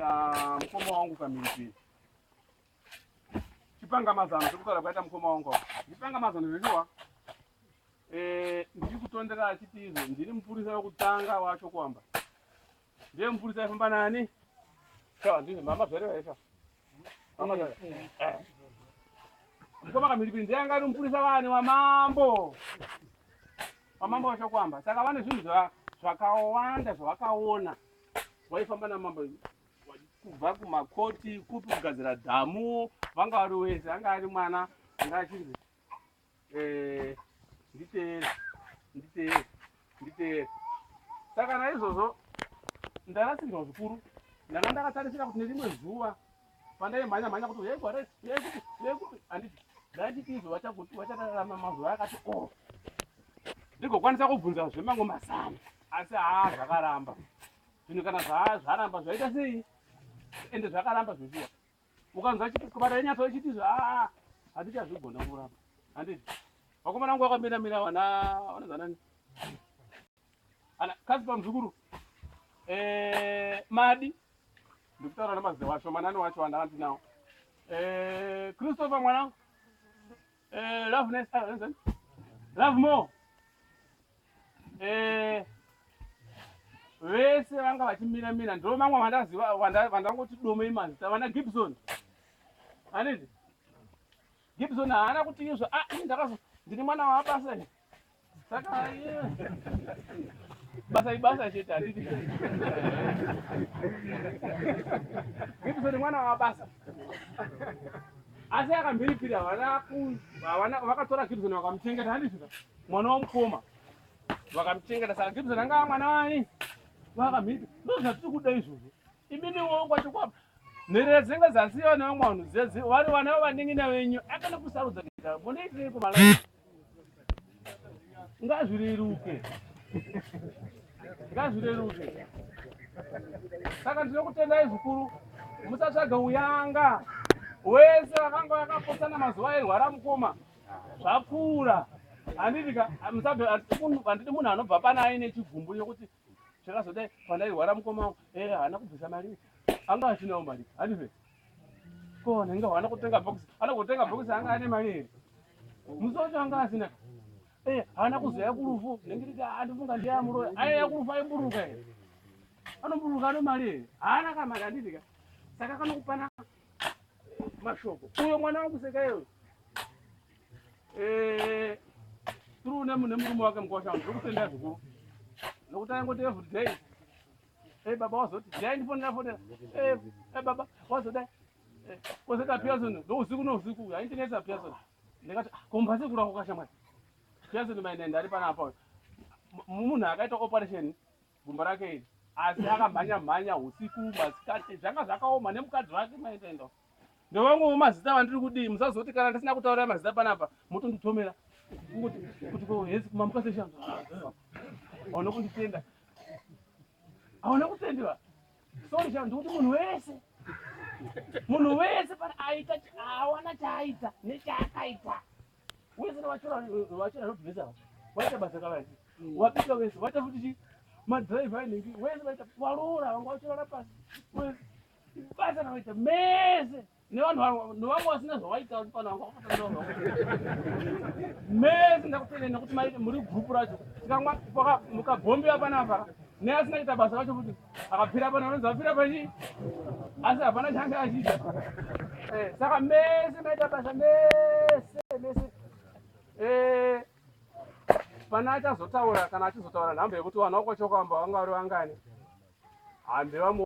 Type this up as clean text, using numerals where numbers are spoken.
Namukoma wangu kamhiripiri. Chipanga mazano sekutaura kwaita mukoma wangu. Chipanga mazano zveshuwa. Eh, ndiri kutondera achiti izvo ndiri mupurisa wekutanga wacho kuamba. Ndiye mupurisa aifamba nani? Sawa, ndizvo mama zvareva here sawa? Mama zvareva. Eh. Mukoma kamhiripiri ndiye anga ari mupurisa wani wamambo. Wamambo wacho kuamba. Saka vane zvinhu zvakawanda zvavakaona. Waifamba namambo kubva kumakoti kupi kugadzira dhamu vanga vari wese anga ari mwana anga achinzi eh, nditeere nditeere nditeere saka naizvozvo ndarasikirwa zvikuru ndanga ndakatarisira kuti nerimwe zuva pandaimhanya mhanya kuti uyai kuharare uyai kupi uyai kupi handiti ndainditi izvo vachararama mazuva akati o oh. ndigokwanisa kubvunza zvemamwe mazano asi haa zvakaramba zvinhu kana zvaramba zvaita sei ende zvakaramba zveshuwa ukanzwa kubata yenyatso ichiti zva ah, handichazvigona kuramba handiti vakomana vangu vakamira mira vana vanozanani ana kasi pamuzukuru eh, madi ndikutaura namazita wacho manani wacho wandanga ndinawo eh, christopher mwanangu eh, loveness ah, love more Eh, vese vanga vachimira mira ndo vamwe vandaziva vandangoti domei mazita vana Gibson anidi Gibson haana kuti izvo ah ini ndakazo ndini mwana wabasa ini saka basa ibasa chete handiti Gibson mwana wabasa asi akamhiripiri havana vakatora Gibson vakamuchengeta handiti mwana wamukoma vakamuchengeta saka Gibson anga mwana wani vakamhiripiri ndozvatiri kuda izvozvo imimi wongwa chokwapa nherera dzinenge dzasiyiwa nevamwe vanhu dzedzi vari vana vavanin'ina venyu akana kusarudza kuita munoitirei kumalai ngazvireruke ngazvireruke saka ndinokutendai zvikuru musatsvaga uyanga wese vakanga vakapotsana mazuva airwara mukoma zvapfuura handiti ka musabve handidi munhu anobva pana aine chigumbu chokuti chakazodai pandairwara mukoma wangu eh haana kubvisa mari anga asinawo mari handive ko nenge haana kutenga box ana kutenga box anga ane mari here musi wacho anga asina eh haana kuzoya kurufu nenge nditi andifunga ndiye amuroya aiya kurufu aimburuka here anomburuka ano mari here haana kamari handiti ka saka kanokupana mashoko uyo mwana wangu seka iyoyo eh, through nemurume wake mukwasha wangu ndokutenda zvikuru nokuti aingoti every day hey baba wazoti dai ndifonera fonera hey, hey baba wazodai eh, kozeta Pearson nousiku nousiku haindinetsa Pearson ndikati ah, kombase kura kwakashamwari Pearson maenda ndari panapa munhu akaita operation gumbo rake iri asi akamhanya mhanya usiku masikati zvanga zvakaoma nemukadzi wake maitendo ndevamwewo mazita vandiri kudii musazoti kana ndisina kutaurira mazita panapa motonditomera kungoti kuti ko hesi kumamuka seshanzo aona kunditenda aona kutendewa sorry sha ndikuti munhu wese munhu wese pana aita awana chaaita nechaakaita wese nevachora vachora nobvisa waita basa kavai wabika wese waita futi chi madriver ainhingi wese vaita waroora vanga vachorara pasi wese basa ravaita mese nevanhu nevamwe vasina zvavaita pano vanga vakafanira mese ndakutendai nekuti muri gurupu racho tikamwa mukabhombewa panapa neasina kuita basa racho futi akapfira pano anonzi apfira pachi asi hapana change achiita eh, saka mese maita basa mese mese eh, pana achazotaura kana achizotaura nhamba yekuti vanhu vakwachokwamba vanga vari vangani handevamwe.